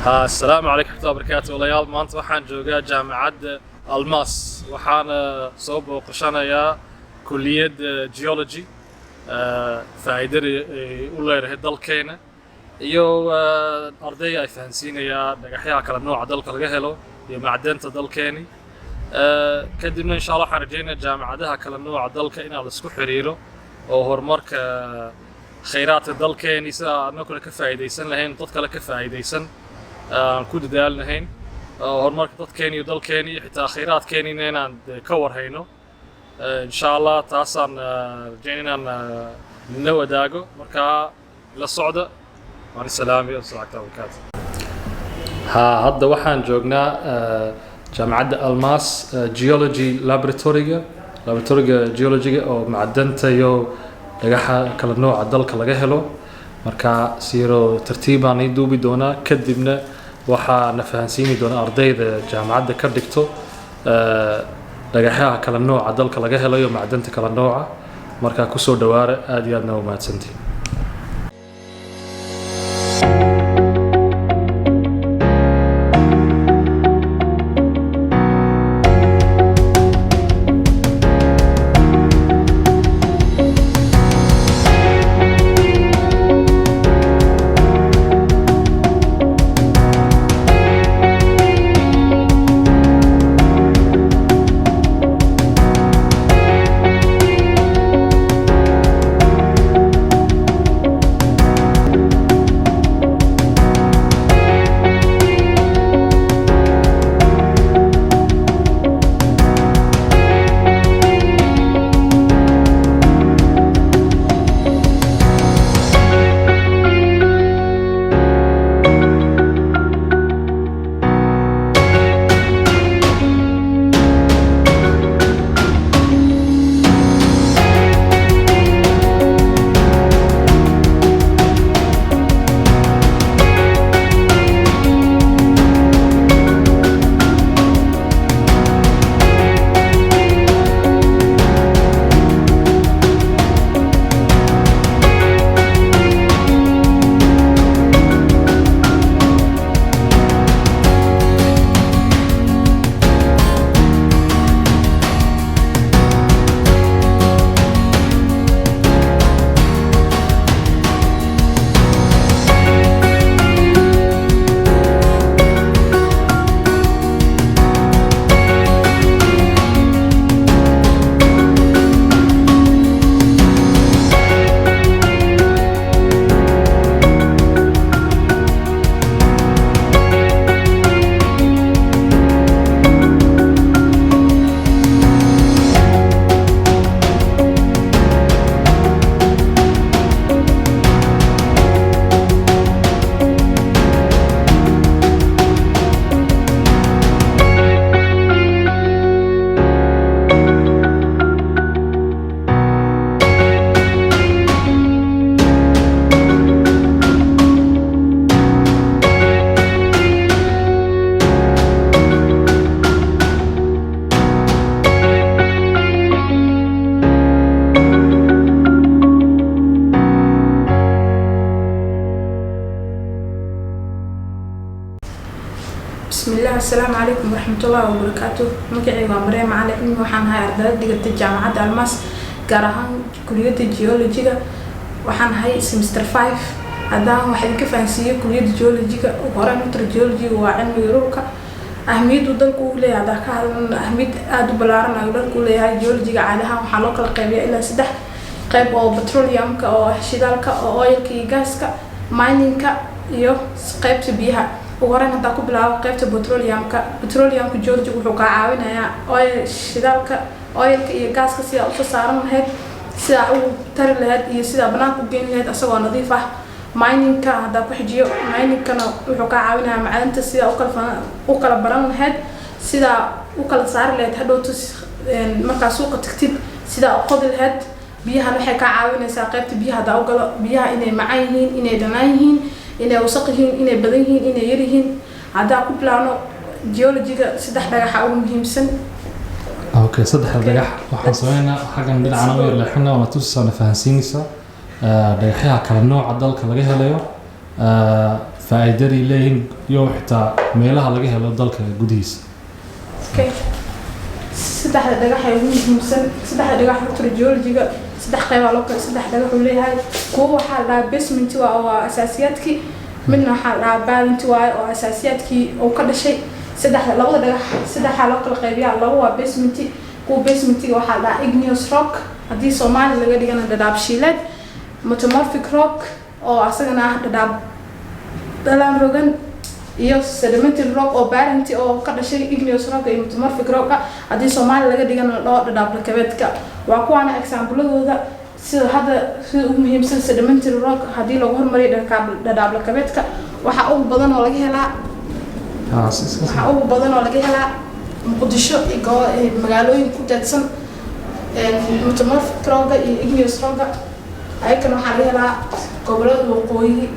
Asalaamu calaykum waraxmatullahi wabarakaatu. Walaalayaal, maanta waxaan joogaa jaamacadda Almas, waxaana soo booqashanayaa kulliyadda geology, faa'iidada ay u leedahay dalkeena iyo ardayga ay fahansiinayaa dhagaxyaha kala nooca dalka laga helo iyo macdanta dalkeeni. Kadibna insha Allah waxaan rajaynayaa jaamacadaha kala nooca dalka inaan la isku xiriiro oo horumarka khayraadka dalkeeni sida annaguna ka faa'iidaysan lahayn, dad kale ka faa'iidaysan aan ku dadaali lahayn, oo horumarka dadkeeni iyo dalkeeni iyo xitaa khayraadkeenina inaan dee ka warhayno. Insha Allah taasaan rajayn inaan la wadaago. Markaa la socda, waan salaami wasalaamu barakaatu. Ha, hadda waxaan joognaa jaamacadda Almas geology laboratoryga, laboratoryga geologyga oo macdanta iyo dhagaxa kala nooca dalka laga helo. Marka siiro tartiibaan ii duubi doonaa, kadibna waxaa na fahansiini doona ardayda jaamacadda ka dhigto dhagaxyaha kala nooca dalka laga helo iyo macdanta kala nooca. Markaa kusoo dhawaara, aad iyo aadna u mahadsantihin. Bismillaah, assalaamu calaykum waraxmatullaahi wabarakaatu. Magacayga waa Maryam Macalin Cilmi. Waxaan ahay ardayda dhigatay jaamacadda Almaas, gaar ahaan kuliyadda geologiga. Waxaan ahay semester 5. Haddaan wax idinka fahansiiyo kuliyadda geologiga, ugu horreyn horta geologiga waa cilmiga dhulka. Ahmiyaddu dalku uu leeyahay haddaan ka hadalno, ahmiyad aada u ballaaran ayuu dalku u leeyahay. Geologiga caadi ahaan waxaa loo kala qaybiyaa ilaa saddex qayb, oo petroleumka oo ah shidaalka oo oilka iyo gaaska, miningka iyo qaybta biyaha. Ugu horreyn haddaan ku bilaabo qaybta petroleumka, petroleumka geology wuxuu kaa caawinayaa oil, shidaalka, oilka iyo gaaska sidaa usoo saaran lahayd, sidaa ugu tari lahayd iyo sidaa banaanka u geyn lahayd asagoo nadiif ah. Miningka haddaan ku xijiyo, miningkana wuxuu kaa caawinayaa macdanta sidaa u kala baran lahayd, sidaa u kala saari lahayd, hadhowto markaa suuqa tagtid sidaa u qodi lahayd. Biyahan waxay kaa caawinaysaa qaybta biyaha hadaa u galo, biyaha inay macaan yihiin, inay dhanaan yihiin, inay wasaq yihiin, inay badan yihiin, inay yar yihiin. Haddaan ku bilaabno geologiga, saddex dhagaxa ugu muhiimsan. Okay, saddexda dhagax waxaan sameynaa xaggan dhinacana u yar leexina, waana tusaysaa, na fahansiinaysaa dhagaxyaha kala nooca dalka laga helayo. Faa'iidaday leeyihiin iyo xitaa meelaha laga helo dalka gudihiisa. Okay. Saddexda dhagax ee ugu muhiimsan, saddexda dhagax horta geology-ga saddex qeybaa loo kala, saddex dhagax uu leeyahay. Kuwo waxaa la dhahaa basement waa oo asaasiyaadkii, midna waxaa la dhahaa parent waaye oo asaasiyaadkii uu ka dhashay. Saddexda, labada dhagax saddexaa loo kala qaybiyaa. Laba waa basement. Kuwa basementiga waxaa la dhahaa igneous rock, haddii Soomaali laga dhigana dhadhaab shiileed, metamorphic rock oo asagana ah dhadhaab dhalaan rogan, iyo sedimentary rock oo parent oo ka dhashay igneous rock iyo metamorphic rock ah, haddii Soomaali laga dhigana la dhaho dhadhaab lakabeedka. Waa kuwaana exampladooda. Sida hadda sida ugu muhiimsan sedimentary rock haddii lagu hormariyo dhadhaab lakabeedka, waxaa ugu badan oo laga helaa, waxaa ugu badan oo laga helaa Muqdisho iyo magaalooyin ku daadsan. Metamorphic rocka iyo igneous rocka ayakana waxaa laga helaa gobolada waqooyi.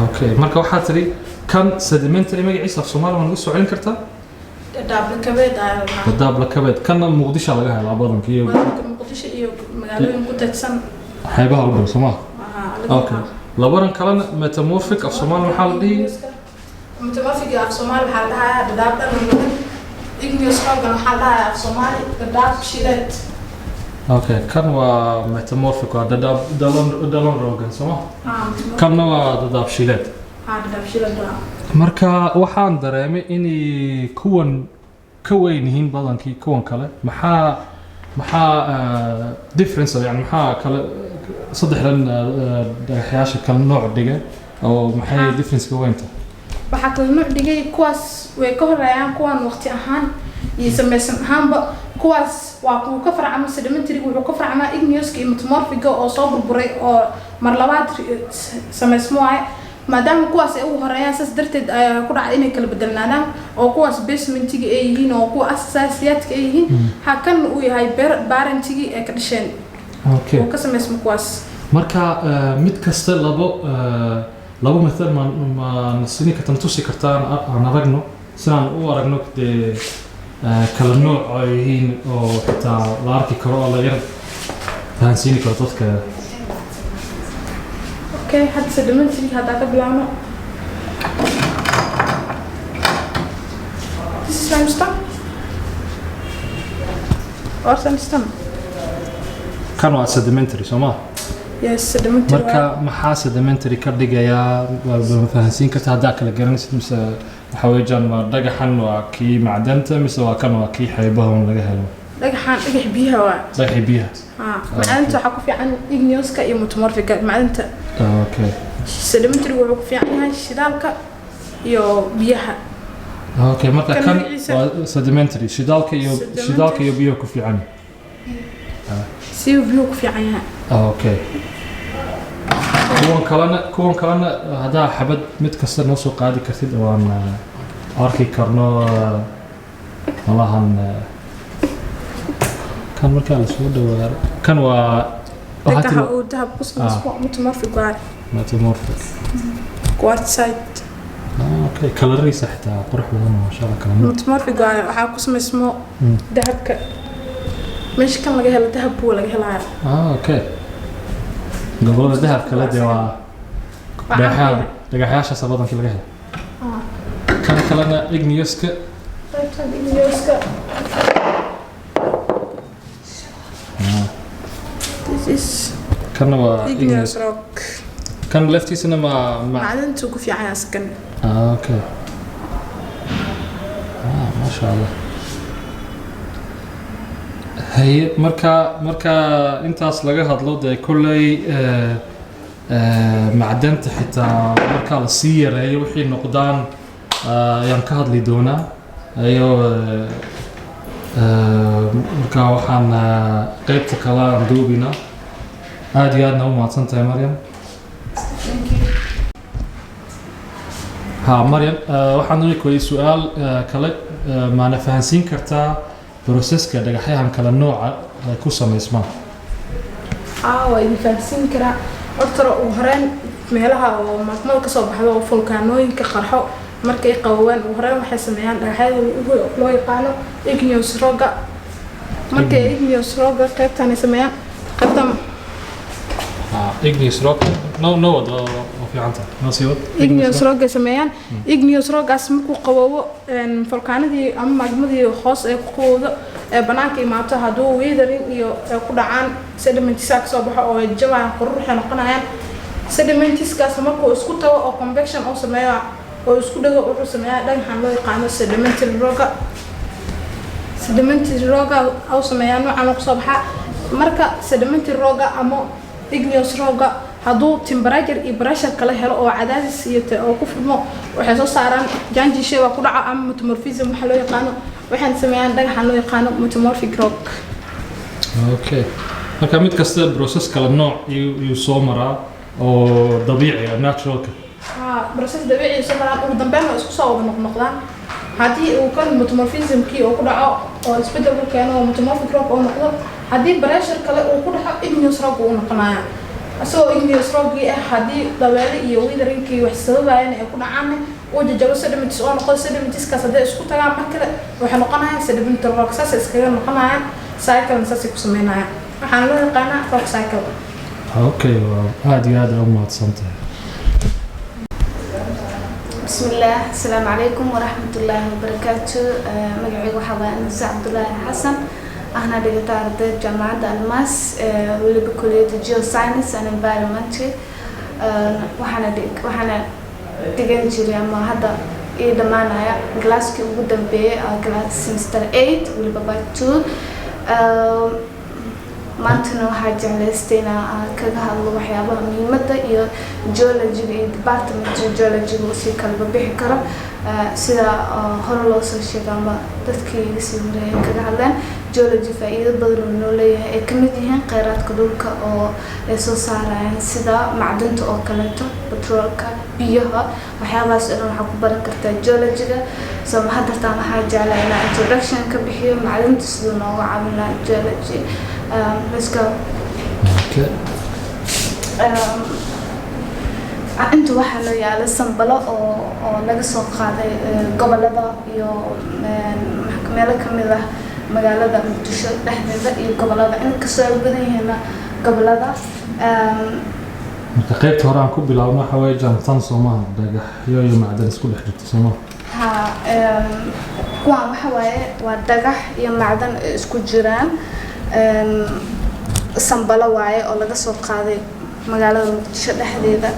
Okay, marka waxaa tiri kan sedimentary magaciisa af Soomaali ma nagu soo celin kartaa? Dhadhaab lakabeed ayaa la dhahaa. Dhadhaab lakabeed. Kanna Muqdisho laga helaa badanka iyo Badanka Muqdisho iyo magaalooyin ku daadsan. Xeebaha u dhow, soo ma? Waxaa laga Okay. helaa. Labadan kalena metamorphic af Soomaali maxaa la dhihi? Metamorphic af Soomaali waxaa la dhahayaa dhadhaab dhalan rogan. Igneous rockana waxaa la dhahayaa af Soomaali dhadhaab shileed. Okay, kan waa metamorphic, waa dhadhaab dhalan rogan, soo ma? Ah. Kanna waa dhadhaab shileed. Ah, dhadhaab shileed waa. Marka waxaan dareemay inay kuwan ka weyn yihiin badankii kuwan kale. Maxaa difference, yani maxaa kale saddexdan dhagaxyaasha kala nooc dhigay oo maxay difference ka weynta? Waxaa kala nooc dhigay, kuwaas way ka horeeyaan kuwan waqti ahaan iyo samaysan ahaanba. Kuwaas waa kuwa ka farcama sedimentary, wuxuu ka farcamaa igneouska iyo metamorphiga oo soo burburay oo mar labaad samaysmo waaye. Maadaama kuwaas ay ugu horeeyaan, saas darteed ayaa ku dhacay inay kala bedelnaadaan, oo kuwaas basementiga ay yihiin oo kuwa asaasiyaadka ay yihiin, ha kan uu yahay parentigii ay ka dhasheen oo ka samaysmo kuwaas. Marka mid kasta labo method ma nasini kartaan, tusi kartaan aan aragno, sidaan u aragno dee kala nooc ay yihiin oo xitaa la arki karo oo la yar fahansiini karo dadka? Okay, hadda sedimentary haddaa ka bilaabno. This is limestone or sandstone. Kan waa sedimentary, soo ma? Yes, sedimentary. Marka maxaa sedimentary ka dhigayaa? Waa fahansiin karta haddaa kala garanaysid, mise waxa weeyaan waa dhagaxan waa kii macdanta, mise waa kan waa kii xeebaha un laga helo? Dhagaxaan dhagax biyaha waa. Dhagaxii biyaha. Ah, macdanta waxaa ku fiican igneouska iyo metamorphica macdanta. Sedimentary wuxuu ku fiican yahay shidaalka iyo biyaha. Okay, marka Kan kan magaciisa- waa sedimentary, shidaalka iyo Sedimentary. shidaalka iyo biyaha ku fiican. Si biyuhu ku fiican yahay. Okay, kuwan kalena haddaa xabad mid kasta noo soo qaadi kartid oo aan arki karno, malahan kan markaa lasoo dhawaado, kan waa waxaa Dhagaxa tiri uu dahab ku samaysmo metamorphic waa. Metamorphic. Quartzite. Ah, okay, kalaradiisa xitaa qurux badan, maasha Allah, kala nooc. Metamorphic waa waxaa ku samaysmo dahabka. Meesha kan laga helo dahab buu laga helaya. Ah, okay, gobolada dahabka le dee waa dhagaxyaa dhagaxyaashaas badankii laga helo. Kan kalena igneouska. Qaybtan igneouska. This is Kanna waa igneous igneous rock. Kan laftiisana ma Macdanta ku fiican yahay asagan. Ah, okay. Ah, maasha Allah. Haye, marka intaas laga hadlo dee kolley macdanta xitaa marka la sii yareeyo wixii noqdaan ayaan ka hadli doonaa ayo marka waxaan qaybta kale aan duubinaa. Aad iyo aadna u mahadsan tahay, Maryam. Thank you. Ha Maryam, waxaan doonay kuweydiiyey su-aal kale. Maana fahansiin kartaa processka dhagaxyahan kala nooca ay ku samaysmaan? Aa, waa idin fahansiin karaa. Horta ugu horeyn meelaha oo magmada kasoo baxdo oo volkaanooyinka qarxo, markay qabowaan, ugu horeyn waxay sameeyaan dhagaxyada loo yaqaano igneous rocka. Markay igneous rocka qaybtan ay sameeyaan, qaybtan Igneous rock. No, wad waa fiican tahay, noo sii wad. Igneous rock ay sameeyaan. Igneous rockaas markuu qaboobo, volkaanadii ama magmadii hoos ay ku qabowdo ee banaanka imaato, hadduu weathering iyo ay ku dhacaan, sedimentisa kasoo baxo oo ay jabayaan, qururuxay noqonayaan. Sedimentiskaas markuu isku tago oo convection uu sameeyo oo isku dhago, wuxuu sameeyaa dhagaxan loo yaqaano sedimentary rocka. Sedimentary rocka uu sameeyaa, noocan uu kusoo baxaa. Marka sedimentary rocka ama igneous rocka hadduu temperature iyo pressure kala helo oo cadaadis iyo oo ku furmo, waxay soo saaraan change shape ku dhaco ama metamorphism waxa loo yaqaano. Waxayna sameeyaan dhagaxan loo yaqaano metamorphic rock. Okay, marka mid kasta process kala nooc iyuu soo maraa oo dabiici ah, naturalka. Haa, process dabiici soo maraan, ugu dambeyn waa isku soo wada noqnoqdaan. Haddii uu kan metamorphismkii uu ku dhaco oo isbedel ku keeno oo metamorphic rock uu noqdo, haddii pressure kale uu ku dhaco, igneous rock uu noqonaya isagoo igneous rockii ah. Haddii dabeele iyo weatheringkii wax sababayana ay ku dhacaan, uu jajabo, sediments oo noqdo, sedimentiskaas hadday isku tagaan mar kale waxay noqonayaan sedimentary rock. Saasay iskaga noqonayaan, cycle saasay ku sameynayaan. Waxaana loo yaqaanaa rock cycle. Okay, waa aad iyo aad u mahadsan tahay. بسم الله، السلام عليكم ورحمة الله وبركاته. Magacayga waxaa waaye Anise Cabdulaahi Xasan, ahna dhigata ardayda Jaamacadda Almaas, weliba kuliyadda Geoscience and Environment. Waxaana dhigan jiray ama hadda ii dhammaanaya galaaskii ugu dambeeyay, class semester 8, weliba part 2. Maantana waxaa jeclaystay inaan kaga hadlo waxyaabaha muhiimadda iyo geologyga iyo department geologyga uu si kalaba bixi karo. Sida hore loo soo sheegay ama dadkii iga sii horeeyay kaga hadleen, geology faa'iido badan uu noo leeyahay, ay kamid yihiin kheyraadka dhulka oo ay soo saarayaan, sida macdanta oo kaleeto, batroolka, biyaha, waxyaabahaas oo dhan waxaa ku baran kartaa geologyga. So haddartaan waxaa jeclaa inaan introduction ka bixiyo macdanta siduu nooga caawin lahaa geology. Let's go. Okay. Inta waxaa loo yaala sambalo oo laga soo qaaday gobolada iyo meelo kamid ah magaalada Muqdisho dhexdeeda iyo gobolada, inkastoo ay u badan yihiin gobolada. Marka qaybta hore aan ku bilaabno waxa weeye jantan, soo maaha? Dhagaxyo iyo macdan isku dhex jirta, soo maaha? Ha, kuwaan waxa waaye waa dhagax iyo macdan ay isku jiraan. Sambalo waaye oo laga soo qaaday magaalada Muqdisho dhexdeeda.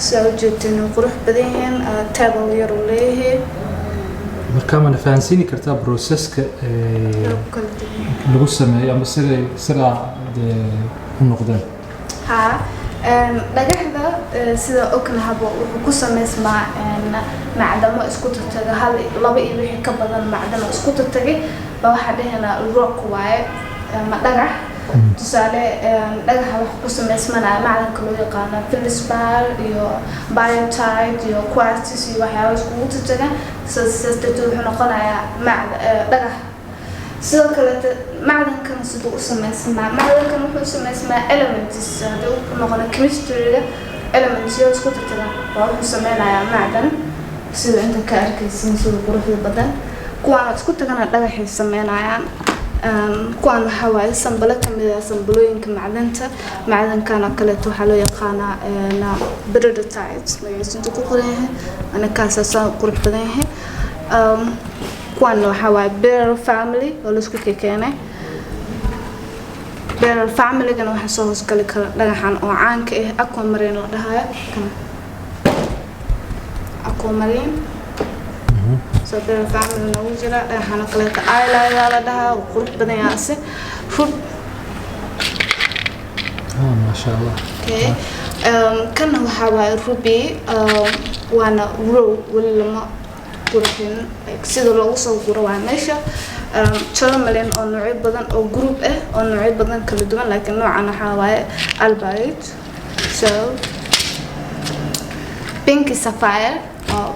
Sidaa ujeedteen way qurux badan yihiin. Table yar uu leeyahay. Marka mana fahansiini kartaa processka lagu kala duwan lagu sameeyo ama siday sidaa dee u noqdeen? Haa, dhagaxda, sida ognahaba, wuxuu ku sameysmaa macdamo isku tataga. Hal, laba iyo wixii ka badan macdano isku tatagay ba waxaa dhahaynaa rock waaye ama dhagax. Tusaale, dhagaxa waxa ku sameysmanaya macdanka loo yaqaano feldspar iyo biotite iyo quartz iyo waxyaaba iskugu tatagan. Sidaas darteed wuxuu noqonayaa dhagax. Sidoo kaleete macdankan siduu u sameysmaa, macdankan wuxuu u sameysmaa elements. Haddii uu noqono chemistryga, elements iyo isku tataga waa wuxuu sameynayaa macdan, sida inta ka arkaysin, sida quruxda badan. Kuwaan isku tagana dhagaxay sameynayaan. Kuwaan waxaa waaye sambalo kamid ah sambalooyinka macdanta. Macdankan oo kaleeto waxaa loo yaqaanaa peridotite, magaciisa intuu ku qoran yahay, ana kaasaa qurux badan yahay. Kuwan waxaa waaye beryl family oo laisku keenay. Beryl familygana waxaa soo hoosgali kara dhagaxan oo caanka ah, aquamarine la dhahayo. Kana aquamarine. So beryl family noogu jira dhagaxan oo kaleeto iolite la dhahaa, wuu qurux badan yahay ase rub. Ah, maasha Allah. Okay, kana waxaa waaye ruby, waana raw, weli lama qurxin. Like, sida loogu soo guro waa meesha. Tourmaline oo noocyo badan oo group ah oo noocyo badan kala duwan, laakiin noocan waxaa waaye albite. So pink sapphire oo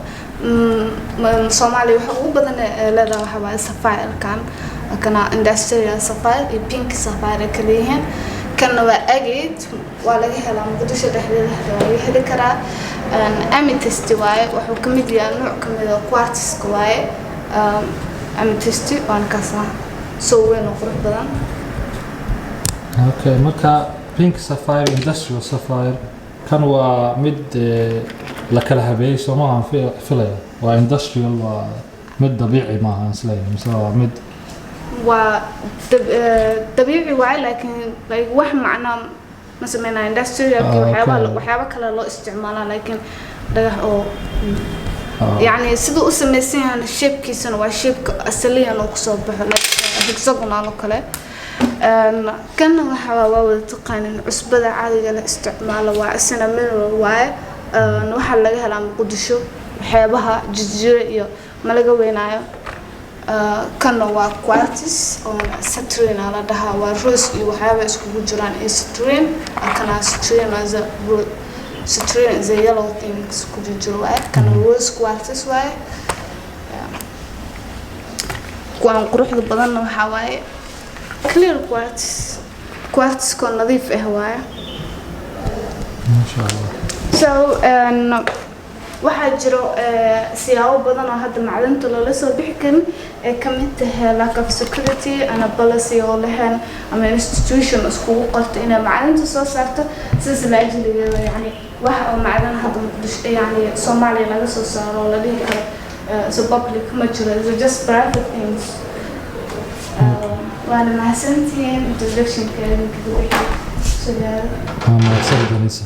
Soomaaliya waxa ugu badan ee leedahay waxaa waaye sapphire-kan. Kana industrial sapphire iyo pink sapphire ay kala yihiin. Kanna waa agate, waa laga helaa Muqdisho dhexdeeda, waa laga heli karaa. Amethyst waaye, wuxuu ka mid yahay nooc ka mid ah quartzka waaye. Amethyst waana kaasa soo weyn oo qurux badan. Okay, marka Pink sapphire, industrial sapphire. Kan waa mid la kala habeeyey, soo maaha? Filaya waa industrial, waa mid dabiici maaha, isleeyahay, mise waa mid Waa dabiici waaye, laakiin like wax macno ma sameynaya industrialki. Waxyaaba waxyaabo kale loo isticmaalaa, laakiin dhagax oo yacni siduu u samaysan yahay, shapekiisana waa shapeka asaliyan oo kusoo baxo, like hexagonal oo kale. Kanna waxa waa wada taqaanin, cusbada caadiga la isticmaalo waa, isna mineral waaye. Waxaa laga helaa Muqdisho, waxyaabaha jijiro iyo ma laga weynaayo. Kanna waa quartz oo citrine aa la dhahaa, waa rose iyo waxyaaba iskugu jiraan iyo citrine. Kana citrine is a citrine is a yellow thing isku jiro waaye. Kana rose quartz waaye. Yeah. Kuwaan quruxda badanna waxaa waaye clear quartz, quartzkoo nadiif ah waaye. Masha Allah. So waxaa jiro siyaabo badan oo hadda macdanta loola soo bixi karin, ee ka mid tahay lack of security ana policy oo lahayn ama institution iskugu qorto inay macdanta soo saarto. Sidaas la ajligeeda, yani wax oo macdan hadda Muqdisho, yani Soomaaliya, laga soo saaro oo la dhihi karo so public ma jiro. It's just private things. Waana mahadsantihiin introductionka idinkaga wixii sugaada. Waa mahadsanid, Anisa.